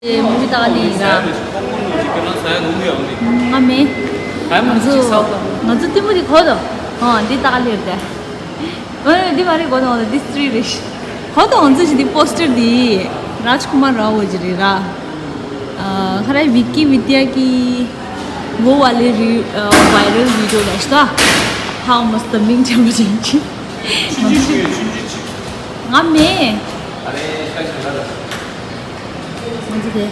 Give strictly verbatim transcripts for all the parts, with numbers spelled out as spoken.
ཨེ། མུ་བི་ལྟ་ག་ལེ་ཡིན་ད། ང་མེད། ང་ཚོ་ང་ཚོ་ལྟད་མོ་དེ་གོ་དོ། ཨ། འདི་ལྟ་ག་ལེ་རེད་དེ། ཨ། འདི་མ་རེད། གོ་དོ། འདི་སི་ཏྲི་རེད། གོ་དོ། ང་ཚོ་ཞིག་འདི་པོ་སི་ཊར་འདི་རཱཇ་ཀུ་མར་རའོ་གི་རེད་ར། ཨ། ཁ་ར་ཝི་ཀི་ཝི་ཏི་ཡ་གི་ཝོ་ཝ་ལེ་རི་ཨ་ཝའི་རལ་བི་ཌི་ཡོ་ལ་ཤི་ད། ཧ་མ་སྟ་མིང་ཆེན་པོ་ཅན་གྱི། ང་མེད། ང་ཚོ་དེ།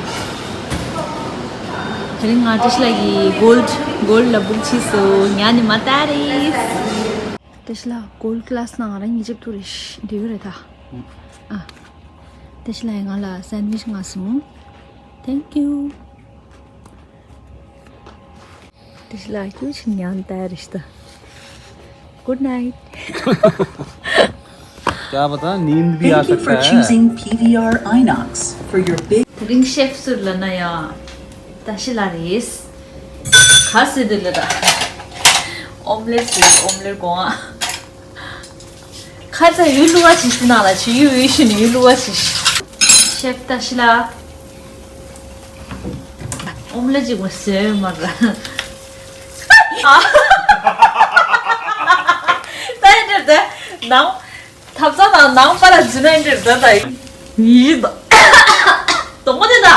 དེ་རིང་ང་བཀྲ་ཤིས་ལགས་ཀྱིས་གོལ་ཌི་གོལ་ཌི་ལ་བུག་བྱས་སོང་། ཉ་ནི་མ་ལྟ་རེད། བཀྲ་ཤིས་ལགས་གོལ་ཌི་ཀི་ལ་སི་ནང་ང་རང་ཉིད་ཅིག་ཏུ་རེད་ཤི་འདི་ཡོད་རེད་ད། ཨ། བཀྲ་ཤིས་ལགས་ཡིས་ང་ལ་སན་ཝིཆ་མངགས་སོང་། Thank you། བཀྲ་ཤིས་ལགས་ཁྱོད་ཆི་ཉན་ད་རེད་ཤི་ད། Good night། क्या पता नींद भी आ Thank you for सकता है। Choosing P V R Inox for your big དེ་རིང་ཤེཕ་སུ་ལ་ན་ཡ། བཀྲ་ཤིས་ལགས་རེད། ག་སེ་དེ་ལ་ད། ཨོམ་ལེ་སི་ཨོམ་ལེ་གོང་ཨ། ཁ་ཚ་ཡུལ་ལུ་བ་ཆི་ཤི་ན་ལ་ཆི་ཡུལ་ཡུལ་ཤི་ནི་ཡུལ་ལུ་བ་ཆི་ཤི། ཤེཕ་བཀྲ་ཤིས་ལགས། ཨོམ་ལེ་ཅིག་མ་ཟོས་མ་ར། ད་ཡིན་འདྲ་ད། ནང་། ཐབ་ཚང་ནང་ནང་པ་ལ་འཛུལ་ན་ཡིན་འདྲ་ད་ད། ཡི་ད། དོག་མོ་དེ་ད།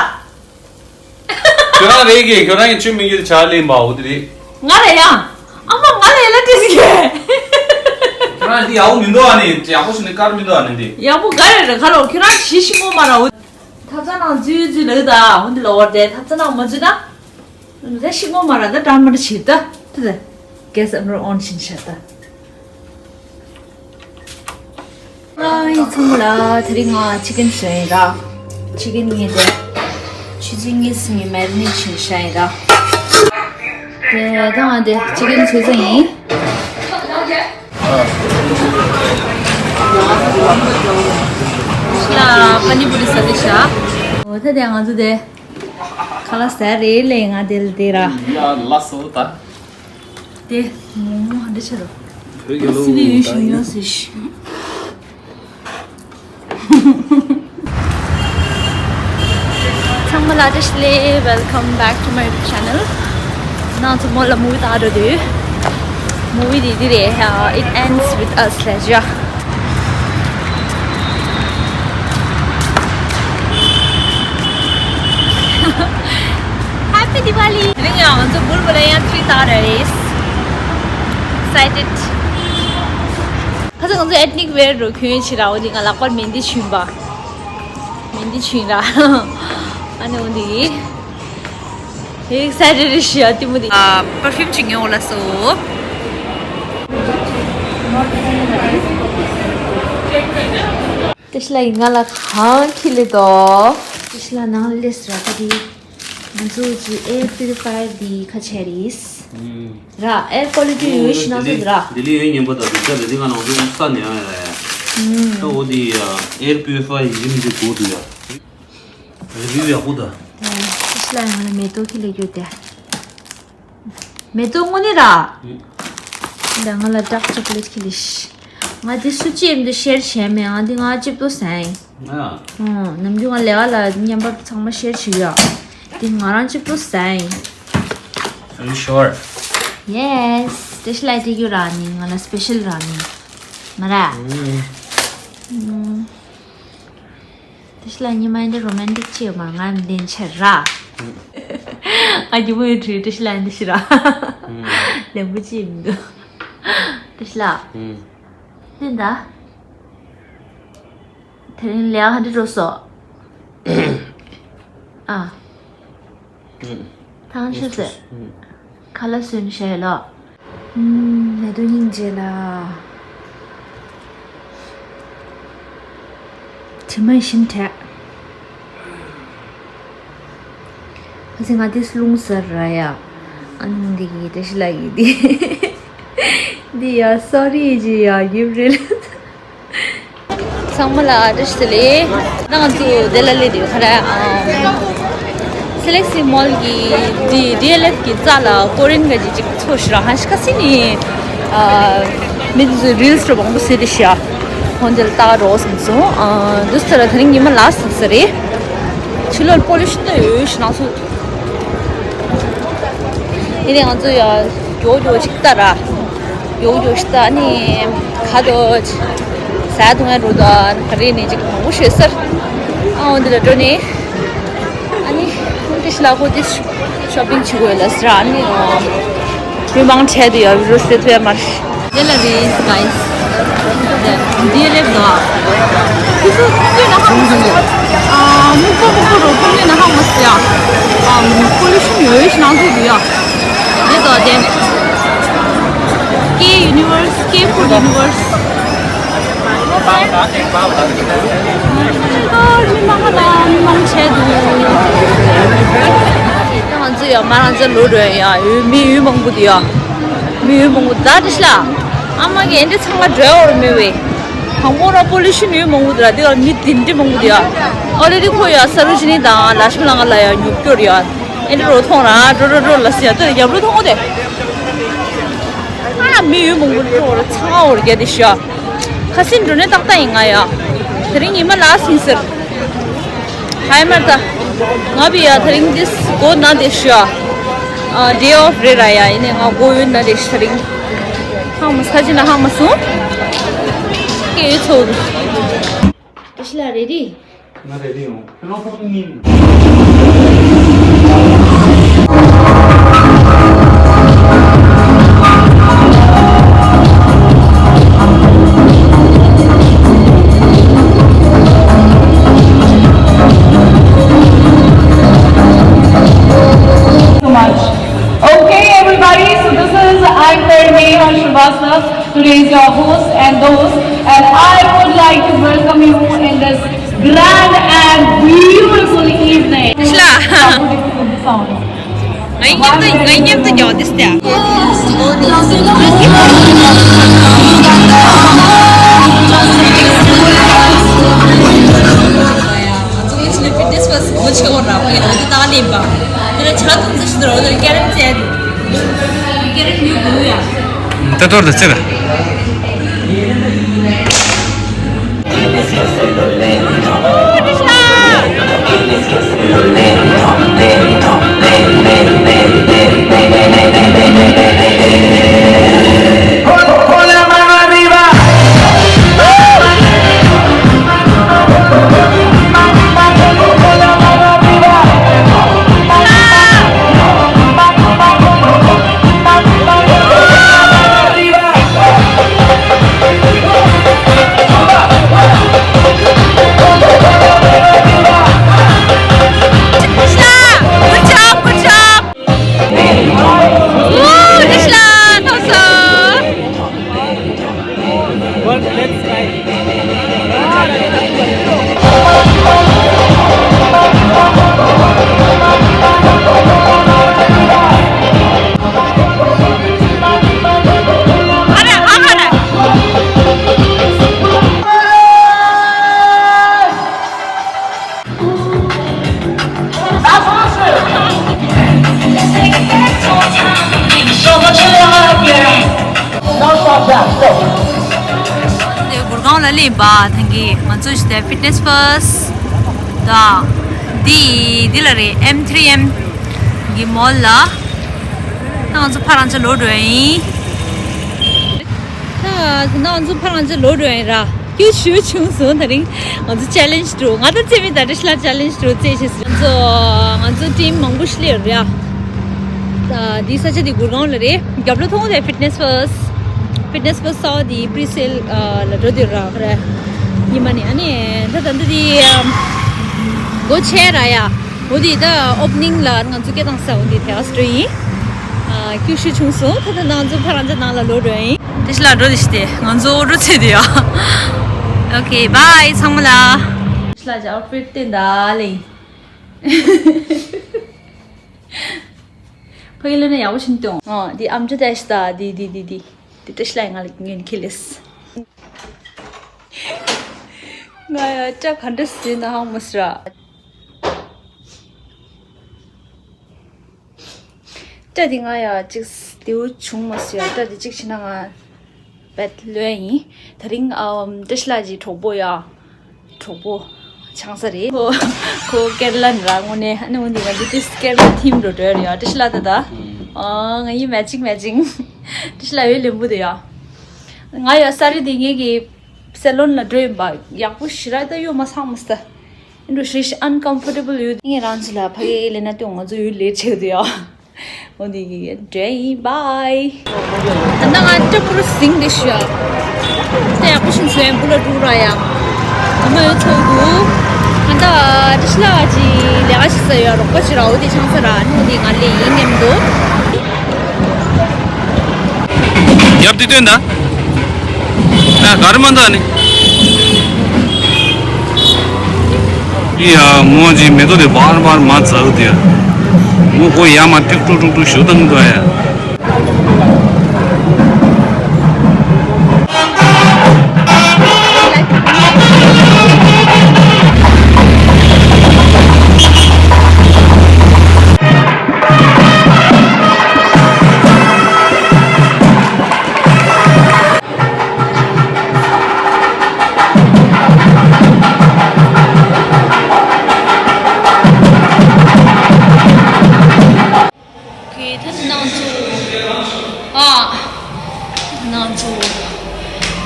ཁྱོད་རང་རེད་གི། ཁྱོད་རང་གི་ཆུ་མི་འགྱུར་ཆ་ལེན་པའོ་དེ་རེད། ང་རེད་ཡ། ཨ་མ་ང་རེད་ལ་དྲིས་གི། ཁྱོད་རང་འདི་ཡག་པོ་མི་འདུག་ཨ་ནི། ཡག་པོ་ཞིག་ནི་དཀར་མི་འདུག་ཨ་ནི་འདི། ཡག་པོ་ག་རེ་རེད་ག་ལོ། ཁྱོད་རང་ཞི་ཞི་མོ་མ་ར་འོ། ཐབ་ཚང་ནང་འཛུལ་འཛུལ་ལ་ད་འོ་འདི་ལ་བར་དེ་ཐབ་ཚང་ནང་མ་འཛུལ་ན། ད་ཤི་མོ་མ་ར་ད་དྲ་མ་འདྲ་བྱེད་ད། དེ་ད། གེ་སི་ཨམ་རོ་ཨོན་ཕྱིན་ཤ་ད། ཨ་ཡི་ཚང་མ་ལ་དེ་རིང་ང་ཅི་ཀན་བཟོས་ཡིན་ར། ཅི་ཀན་ངེས་དེ། ཆུ་ཚོད་གཉིས་སུ་ངས་མེ་རི་ནེ་ཊི་བྱས་ཤ་ཡིན་ར། དེ་ད་ང་དེ་ཅི་ཀན་བཟོས་ཚང་ཡིན། ཤ་པ་ནི་པུ་རི་ཟ་དེ་ཤ། འོ་ད་དེ་ང་ཚོ་དེ། ཁ་ལག་ཟ་རེད་ལས་ང་དེ་ལ་དེ་ར། ཡ་ལ་སོ་ད། དེ་མོག་མོག་འདི་ཆེ་རོ། བོད་ཀྱི་ལོ་སི་པི་ཡོད་ད་ཤིང་ཡིན། ཡོད་སི་ཤི། ཚང་མ་ལ་བཀྲ་ཤིས་བདེ་ལེགས། Welcome back to my YouTube channel. ནང་ཚོ་མོ་ལ་མུ་བི་ལྟ་འགྲོ་དུས། མུ་བི་དེ་འདི་རེད། It ends with us ལས་བྱ། Happy Diwali! དེ་རིང་ཡང་ང་ཚོ་བུལ་བུལ་ཡང་ཁྲིད་ལྟ་རེད། Excited. ཁ་སང་ང་ཚོ་ethnic wear རུ་གྱོན་ཕྱིན་ར། འོ་དེ་ང་ལག་པར་མེན་དི་བྱིན་པ། མེན་དི་བྱིན་ར། ཨ་ནི་འོ་དེ། Excited རེད་ཤི་ཡ་དེ་མོ་དེ། ཨ། perfume ཅིག་ཉོ་ལ་སོ། བཀྲ་ཤིས་ལགས་ཡིས་ང་ལ་གང་ཁྱི་ལེ་དོ། བཀྲ་ཤིས་ལགས་ནང་ལེས་ར་ད་དེ། ང་ཚོ་གི་air purifier འདི་ཁ་ཆེ་རེད། ཨུམ། ར་air quality ཡོད་ཤི་ན་ཚོད་ར། ལྡི་ལི་ཡོད་ཉན་པ་དང་དུས་ཚོད་ལ་དེ་ག་ནང་ཚོ་ས་ནས་ཡང་ཡ་ཡ། ཨུམ། ད་འོ་དེ་ཡ་air purifier ཡིན་གྱི་གོ་འདུག་ཡ། རི་བིའུ་ཡག་པོ་ད། ཨུམ། ཤི་ལ་ཡང་ལ་མེ་ཏོག་ཁྱི་ལེ་རྒྱུ་དེ། མེ་ཏོག་དངོས་གནས་ར། ཨུམ། ད་ང་ལ་dark chocolate ཁྱི་ལེ་ཤི། ང་དེ་སུ་ཅི་ཡིན་དུ་ཤེར་བྱས་མེད། ང་དེ་ང་གཅིག་པོ་ཟ་ཡིན། ཨ། ཨང་། ནམ་རྒྱུན་ང་ལས་ཀ་ལ་མཉམ་པ་ཚང་མ་ཤེར་བྱེད་ཡོད། དེ་ང་རང་གཅིག་པོ་ཟ་ཡིན། Are you sure? Yes. བཀྲ་ཤིས་ལགས་དེ་རྒྱུ་རག་ནི་ང་ལ་special རག་ནི། མ་ར། ཨང་། ཨང་། བཀྲ་ཤིས་ལགས་ཉི་མ་འདི་romantic ཅི་ཡོད་མ་ར། ང་མི་ལྡན་ཆེ་ར། ཨང་། ང་རྒྱུ་མོ་ཡོད་བྲིས། བཀྲ་ཤིས་ལགས་འདི་ཤི་ར། ཨང་། ལེན་པོ་ཅི་ཡིན་འདུག་བཀྲ་ཤིས་ལགས། ཨང་། ལེན་ད། དེ་རིང་ལས་ཀ་འདི་འགྲོ་སོ། ཨ། ཐང་ཆད་ཟེར། ཁ་ལག་བཟོས་ནས་བཞག་ཡོད་ལགས། ཨུམ། མེ་ཏོག་སྙིང་རྗེ་ལ། དྲི་མ་ཞིམ་དྲགས། ཁ་སང་ང་དེ་རླུང་ཟ་ར་ཡ། ཨ་ནི་འདི་གི་བཀྲ་ཤིས་ལགས་ཀྱི་འདི། འདི་ཡ་sorry ཅི་ཡ་ཡིབ་རེད། ཚང་མ་ལ་བཀྲ་ཤིས་བདེ་ལེགས། ད་ང་ཚོ་དེ་ལ་སླེབས་དུས་ཁ་ར། ཨ། Select Mall གི་འདི་ཌི་ཨེལ་ཨེཕ་གི་རྩ་ལ་ཀོ་རིན་ག་ཅིག་ཅིག་ཚོ་ཤི་ར། ཧ་ཤི་ཁ་སི་ནི། ཨ། མི་འདི་ཚོ་རིལ་སི་ར་མང་པོ་བཟོས་ཏེ་ཤ། ཧོན་དེ་ལ་ལྟ་རོགས་སོང་སོང་། ཨ། འདུག་སེ་ར་དེ་རིང་ཉི་མ་ལ་སོང་ས་རེད། ཕྱི་ལོགས་པོ་ལུ་ཤིན་ཏུ་ཡོད་ཤི་ནང་སུ། དེ་ནས་ང་ཚོ་ཡ་མགྱོགས་མགྱོགས་ཅིག་ལྟ་ར། མགྱོགས་མགྱོགས་ཤིག་ལྟ་ནི་ཁ་དོ་ཟ་འཐུང་ཡ་འགྲོ་དོ་ག་རེ་ནས་ཅིག་མང་པོ་ཤོད་ཟེར། ཨ་འོ་འདི་ལ་འགྲོ་ནས། ཨ་ནི་ཏི་ཤི་ལ་ཁོ་དེ་ཤོ་པིང་བྱེད་དགོས་ལ་ཟེར། ཨ་ནི་མི་མང་བྲལ་དུ་ཡོད་རུ་སེ་ཐུ་ཡ་མར། དེ་ལ་རེད་guys། འདི་རེད་དོ། ཁུ་ཚུར་ཁུ་ཚུར་ལ་ཧ་མ་སོང་། ཨ་མི་ཚོ་ཁུ་ཚུར་རོ་ཁུ་ཚུར་ལ་ཧ་མ་སོང་ཡ། ཨ་པོ་ལུ་ཤིན་ཡོད་ཤི་ནང་ཚུད་དུ་ཡ། རེད་དོ་དེ། K universe, K food universe། ང་ཚོ་ཡང་མ་རང་ཅག་ལོ་འགྲོ་ཡ་ཡོད་མི་ཡོད་མང་པོ་དེ་ཡ། མི་ཡོད་མང་པོ་ད་དེ་ཤ་ཨ་མ་གི་ཨེ་འདྲ་ཚང་མ་འགྲོ་ཡ་བོར་མེད་བས། དང་པོ་ར་པོ་ལི་ཤི་ཡོད་མང་པོ་དེ་ར་དེ་ག་མི་དེ་འདྲ་མང་པོ་དེ་ཡ། ཨོ་རེ་རི་ཁོ་ཡ་ས་རུ་ཇི་ནི་དང་ལ་ཤི་ལ་ང་ལ་ཡ་ཉོབ་སྐྱོར་ཡ། ཨེ་འདྲ་རོ་མཐོང་ར་འགྲོ་འགྲོ་འགྲོ་ལ་སི་ཡ་ད་རྒྱབ་རོ་མཐོང་ཨོ་དེ། ཨ་མི་ཡོད་མང་པོ་འགྲོ་ར་ཚང་མ་འོར་རྒྱ་དེ་ཤ། ཁ་སིན་འགྲོ་ནས་ཏག་ཏག་ཡིན་ང་ཡ། དེ་རིང་ཉི་མ་ལ་སིན་ཟེར། ཧའི་མར་ད། ང་བི་ཡ་དེ་རིང་དིས་གོ་ན་དེ་ཤ། ཨ་ཌེ་ཨོཕ་རེད་ར་ཡ་ཡིན་ནས་ང་གོ་ཡོད་ན་དེ་ཤ་དེ་རིང་། ཧང་མ་ས་ཅི་ན་ཧང་མ་སོང་། སྐད་ཡོད་ཚོ། དེ་ཤ་ལ་རེ་རེ། ང་རེ་རེ་ཡོང་། ཁྱོད་རང་ཚོ་ཉིན། So much. Okay, everybody, so this is anchor Neha Srivastava, today's your host and those, and I would like to welcome you in this grand and beautiful evening. ཤ་ལ། ང་མཉམ་དུ་ང་མཉམ་དུ་ཉོ་དེ་སྟེ། ང་ཚོ་ཕི་ཊི་ནེ་སི་ཕར་སི་ཊི་ངོ་ཆེ་བོ་ར་བ་ཡིན་ན་འདི་ལྟ་ལེན་པ། དེ་ལ་ཆ་ཐུང་ཚོ་ཞིག་རོ་དེ་ཀེ་རེམ་རྩེ་དེ། ཀེ་རེམ་ཉོ་དགོས་ཡ། ད་ཐོར་དུ་རྩེ་ར། Good job, good job. Woo, Rishla, ཐོབ་སོང་། དེ་གུར་ཁང་ལ་སླེབས་པ་ཐང་གི་ང་ཚོ་ཞིག་དེ་ཕི་ཊི་ནེ་སི་ཕར་སི་ཊི་དང་འདི་འདི་ལ་རེད། ཨེམ་ཐི་རི་ཨེམ་གི་མོལ་ལ་ད་ང་ཚོ་ཕར་རང་ཅག་ལོག་འགྲོ་ཡིན། ད་ང་ཚོ་ཕར་རང་ཅག་ལོག་འགྲོ་ཡིན་ར། ཁྱོད་ཞུ་བྱུང་སོང་། ད་རིང་ང་ཚོ་ཅེ་ལེན་ཇི་འགྲོ། ང་ད་རྩེ་མི་ད་འདྲ་ཤི་ལ་ཅེ་ལེན་ཇི་འགྲོ་རྩེ་ཆེ་སི། ང་ཚོ་ང་ཚོ་ཊིམ་མང་པོ་ཞིག་སླེབས་རེད་ཡ། ད་འདི་ས་ཆ་འདི་གུར་ཁང་ལ་རེད། རྒྱབ་ལོ་མཐོང་དེ་ཕི་ཊི་ནེ་སི་ཕར་སི་ཊི། ཕི་ཊི་ནེ་སི་ཕར་སི་ཊི་སའོ་དེ་པི་རི་སེལ་ལ་འགྲོ་དེ་ར་ཁ་ར། ཉི་མ་ནི་ཨ་ནི་ད་ད་འདི་དེ་སྒོ་ཕྱེ་ར་ཡ། འོ་དེ་ད་ཨོ་པ་ནིང་ལ་ང་ཚོ་སྐད་བཏང་ས་འོ་དེ་དེ་ཨ་སི་ཊི་ཡིན། ཁྱོད་ཤི་བྱུང་སོང་། ད་ད་ང་ཚོ་ཕར་རང་ཅག་ནང་ལ་ལོག་འགྲོ་ཡིན། དེ་ཤི་ལ་འགྲོ་དེ་ཤི་དེ་ང་ཚོ་འགྲོ་ཚེ་དེ་ཡ། ཨོ་ཁེ་བྷའི་ཚང་མ་ལ། དེ་ཤི་ལ་ཇ་ཨོ་ཕིཊ་དེ་འདྲ་ལེ། ཕ་གི་ལ་ན་ཡག་པོ་ཤིན་ཏུ། ཨ་དེ་ཨམ་ཅོ་དེ་ཤི་ད་དེ་དེ་དེ་དེ་དེ་ཤི་ལ་ང་ལ་ངན་ཁེ་ལེས། ང་ཡ་ཅག་ག་འདྲ་ཟིན་ན་ཧང་མོ་སི་ར། སྐྲ་དེ་ང་ཡ་གཅིག་བདེ་བོ་བྱུང་མ་སོང་ཡ། སྐྲ་དེ་གཅིག་བྱས་ན་ང་བེད་ལོས་ཡིན། དེ་རིང་ཨམ་བཀྲ་ཤིས་ལགས་ཀྱི་གྲོགས་པོ་ཡ། གྲོགས་པོ། ཆང་ས་རེད། ཁོ་ཁོ་ཀེར་ལ་ནི་ར་དངོས་གནས། ཨ་ནི་འོན་ཏེ་ང་ཚོ་ཏིས་ཀེར་ལ་ཐིམ་འགྲོ་འགྲོ་ཡོད་རེད་ཡ། བཀྲ་ཤིས་ལགས་ད་ད། ཨོ་ང་ཡི་མེ་ཅིང་མེ་ཅིང་། བཀྲ་ཤིས་ལགས་འོས་ལེན་པོ་དེ་ཡ། ང་ཡ་ས་རི་དེ་ངེད་ཀྱི་སེ་ལོན་ལ་འགྲོ་ཡིན་པ། ཡག་པོ་ཞེ་དྲག་ད་ཡོད་མ་སོང་མ་སོང་། འགྲོ་ཞེ་ཞེ་ཨན་ཀམ་ཕོར་ཊེ་བལ་ཡོད། ངས་རང་ཚོ་ལ་ཕ་གི་ལས་ན་དུས་ང་ཚོ་ཡུལ་ལས་བྱེད་དུ་ཡ། འོ་འདི་གི་འདྲེ་ཡིན། བའི། ད་ང་ལྟ་བུར་ཟིང་འདི་ཤོ། ད་ཡག་པོ་ཞིག་བཟོས་ཡིན་པུ་ལ་འགྲོ་ར་ཡ། ང་མ་ཡོད་ཚོགས་འདུག་ད་ལྟ་ཏི་ཤི་ལ་ཅི་ལས་ཀ་ཞིག་ས་ཡོད། རོགས་པ་ཅི་ར་འོ་དེ་ཆང་ས་ར་ནི་འོ་འདི་ང་ལས་ཡིན་ནེམ་འདུག་ཡབ་དེ་སྟོན་ད། ཨ་གར་མ་འདའ་ནི། ཡ་མོ་ཅི་མེ་ཏོག་དེ་བར་བར་མ་ཚ་གི་དེ། མོ་ཁོ་ཡ་མ་ཏིག་ཏུ་ཏུག་ཏུ་ཞུ་དང་གི་དོ་ཡ། ཁོས་ད་ནང་ཚོ། ཨ། ནང་ཚོ།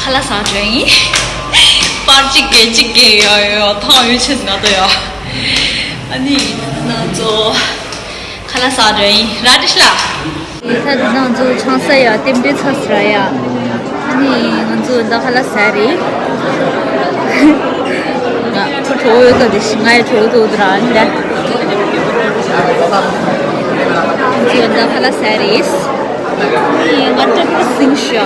ཁ་ལག་ཟ་འགྲོ་ཡིན། པར་གཅིག་གེ་གཅིག་གེ་ཡོ་ཡོ་ཐང་ཡོད་ཆེ་ང་ཏོ་ཡོ། ཨ་ནི། ནང་ཚོ། ཁ་ལག་ཟ་འགྲོ་ཡིན་ར་ཏི་ཤ་ལ། ད་དེ་ནང་ཚོ་ཆང་ས་ཡ་ལྟེམ་ཏེ་ཚ་སི་ར་ཡ། ཨ་ནི་ང་ཚོ་ད་ཁ་ལག་ཟ་རེད། ང་ཁོ་གྲོགས་ཡོད་ཀ་དེ་ཤི་ང་ཡི་གྲོགས་དོ་དུ་ར་ཨ་ནི་ད། ང་ཚོ་ད་ཁ་ལག་ཟ་རེད། ཨ་ནི་ང་ཏྲ་པུ་སིང་ཤ།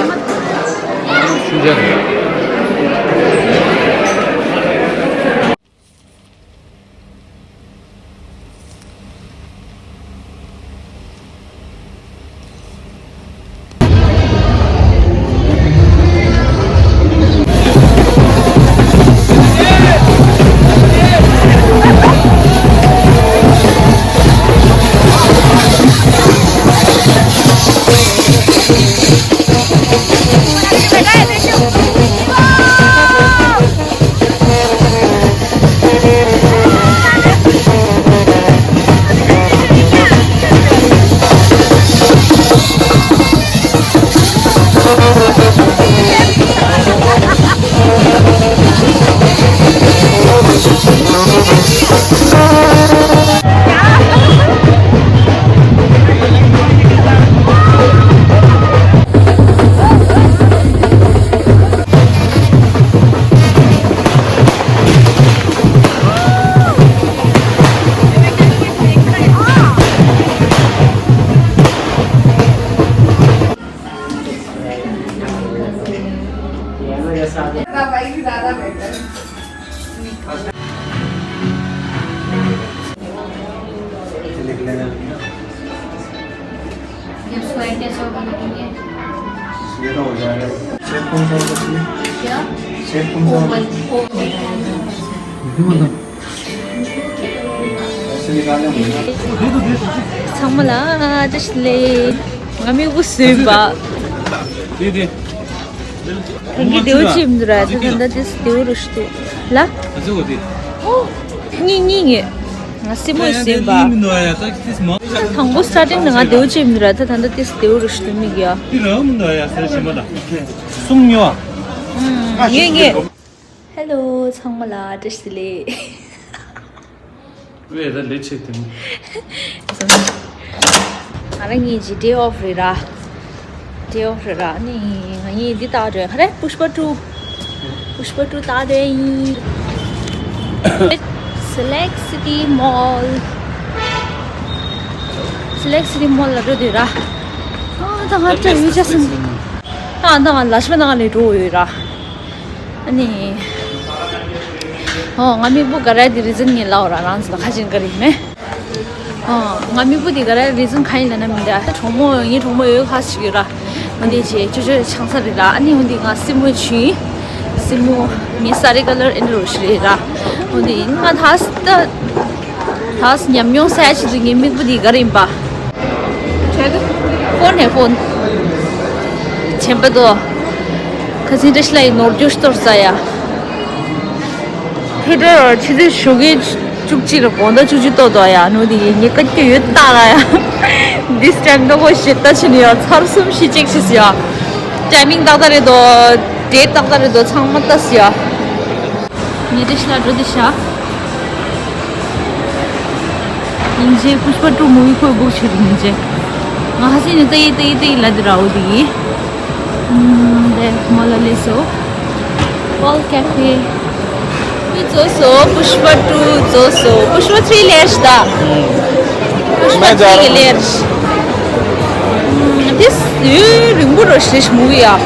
ये तो हो जाएगा। सेब कौन सा वाला चाहिए? क्या? सेब कौन सा वाला चाहिए? ཚང་མ་ལ་བཀྲ་ཤིས་བདེ་ལེགས། ང་མིག་བུ་ཟུམ་པ། དེ་དེ། ད་གི་དེའུ་ཅིམ་འདུག་ར། ད་ད་ད་དེ་དེའུ་རུ་ཤི་དེ་ལ། ཨོ། གཉིས་གཉིས་ངེས། ང་སྲིན་མོ་ཟུམ་པ། དང་པོ་སི་ཊར་ཊིང་ནས་ང་དེའུ་ཅིམ་འདུག་ར། ད་ད་ད་དེ་དེའུ་རུ་ཤི་དེ་མིག་ཡ། གསུང་ཉོ་བ། ངེས་ངེས། ཧེ་ལོ། ཚང་མ་ལ་བཀྲ་ཤིས་བདེ་ལེགས། ཝེ་ད་ལེ་ཆེ་དེ་མོ། ང་རང་གཉིས་ཀྱི་ཌེ་ཨོཕ་རེད་ར། ཌེ་ཨོཕ་རེད་ར། ནི་ང་གཉིས་འདི་ལྟ་འདྲ་ག་རེ་པུཤ་པ་ཊུ། པུཤ་པ་ཊུ་ལྟ་འདྲ་ཡིན། སི་ལེག་སི་ཊི་མོལ། སི་ལེག་སི་ཊི་མོལ་ལ་འགྲོ་འདོད་ར། ཨ་ད་ང་ཏྲ་ཡོད་ཅག་སོང་། ད་ང་ད་ང་ལ་ཤི་མ་ན་ང་ལས་འགྲོ་ཡོད་ར། ཨ་ནི། ཨོ་ང་མིག་བུ་ག་ར་དེ་རི་ཛན་ངས་ལབ་ར། རང་ཚོ་ལ་ཁ་ཅིག་ག་རེ་ཡིན་མེད། ཨོ་ང་མིག་བུ་དེ་ག་ར་རི་ཛན་ག་ཡིན་ལབ་ན་མི་འདྲ། གྲོགས་མོ་ངའི་གྲོགས་མོ་ཡོད་ཁ་ཞིག་ཡོད་ར། འོ་དེ་ཆེ་ཅོ་ཅོ་ཆང་ས་རེད་ར། ཨ་ནི་འོ་དེ་ང་སྲིན་མོ་ཆུ་ཡིན། སྲིན་མོ་ངའི་ས་རི་ཀ་ལར་ཨེན་ཌི་རོ་ཞིག་རེད་ར། འོ་དེ་ཡིན་ང་ད་ད་ཉམས་མྱོང་ས་ཡ་ཆེ་དུས་ངའི་མིག་བུ་དེ་ག་རེ་ཡིན་པ། ཕོན་ཧེ་ཕོན། ཆེན་པོ་དོ། ཁ་སང་བཀྲ་ཤིས་ལགས་ཀྱིས་ནོར་འཁྲུལ་གཏོར་ས་ཡ། ཐེ་ཊར་ཆུ་ཚོད་ཞོགས་ཀའི་བཅུ་གཅིག་རེ་དགོང་དག་བཅུ་གཅིག་ཏོག་ཏོ་ཡ་ནོ་དེ་ངས་བཀའ་སྐྱོ་ཡོད་ད་ལ་ཡ། This time ནོ་གོ་ཤེད་ད་ཕྱིན་ཡ་ཚར་གསུམ་ཤི་ཅེག་ཤི་སི་ཡ། ཊའི་མིང་ཏག་ཏག་རེད་དོ། ཌེ་ཊི་ཏག་ཏག་རེད་དོ། ཚང་མ་ལྟ་སི་ཡ། ངས་ཏེ་ཤ་ལ་འགྲོ་དེ་ཤ། ཡིན་ཅེ་པུཤ་པ་ཊུ་མུ་ཝི་ཁོས་བུག་བྱེད་དེ་ཡིན་ཅེ། ང་ཧ་སི་ནི་ཏེ་ཡི་ཏེ་ཡི་ཏེ་ཡི་ལ་དེ་ར་འོ་དེ་ཡི། ཨུམ། དེ་མོ་ལ་ལེ་སོ། Paul Cafe. ཁོས་བཟོས་སོ། པུཤ་པ་ཊུ་བཟོས་སོ། པུཤ་པ་ཐི་རི་ལེར་ཤི་ད། པུཤ་པ་ཐི་རི་གི་ལེར་ཤི། ཨུམ། དེ་ཡུན་རིང་པོ་རོ་ཤི་མུ་ཝི་ཡ།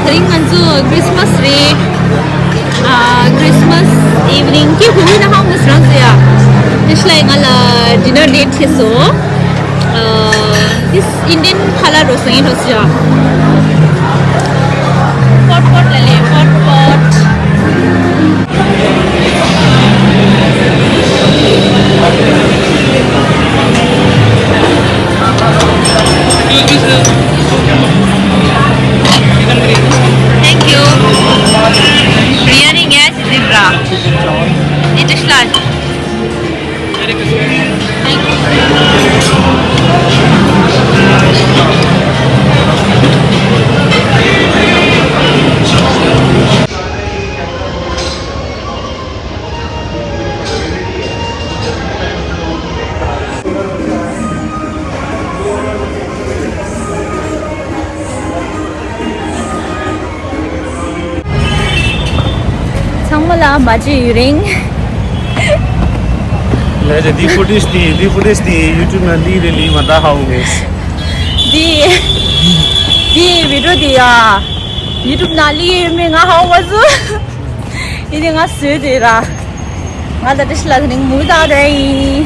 དེ་རིང་ང་ཚོ་ཁྲིས་མ་སི་རེད། ཨ། ཁྲིས་མ་སི་ཨི་ཝི་ནིང་གི་ཧུ་ཝི་ན་ཧང་མ་སི་རང་སི་ཡ། དེ་ཤི་ལ་ང་ལ་ཌི་ནར་ཌེ་ཊི་བྱས་སོང་། ཨ། This Indian color ro sangi lo siya. Hot pot le le, hot pot. Thank you. Biryani gas zebra. It is large. ཚང་མ་ལ་མ་བརྗེད་ཡུན་རིང་། ལས་ཀྱི་འདི་ཕུ་ཊེཇ་འདི་འདི་ཕུ་ཊེཇ་འདི་ཡུ་ཊུབ་ནང་ལི་རེ་ལི་མ་ད་ཧའུ་མེས། འདི་འདི་བི་ཌི་ཡོ་འདི་ཡ་ཡུ་ཊུབ་ནང་ལི་ཡོད་མེད་ང་ཧ་གོ་མ་སོང་། ཡིན་ནའི་ང་བཟོས་དེ་ར། ང་ད་ཏི་ཤི་ལ་དེ་ནི་མུ་ད་རེ་ཡིན།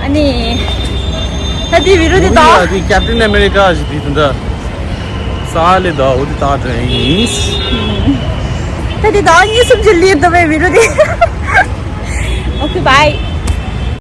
ཨ་ནི། ད་དེ་བི་རུ་དེ་ད། འདི་ཀེབ་ཊན་ཨ་མེ་རི་ཀ་ཞིག་དེ་དུ་འདྲ། ས་ལེ་ད་འོ་དེ་ད་རེ་ཡིན། ད་དེ་ད་ངེས་སུམ་ཅུ་ལི་ད་བའི་བི་རུ་དེ། Okay, bye.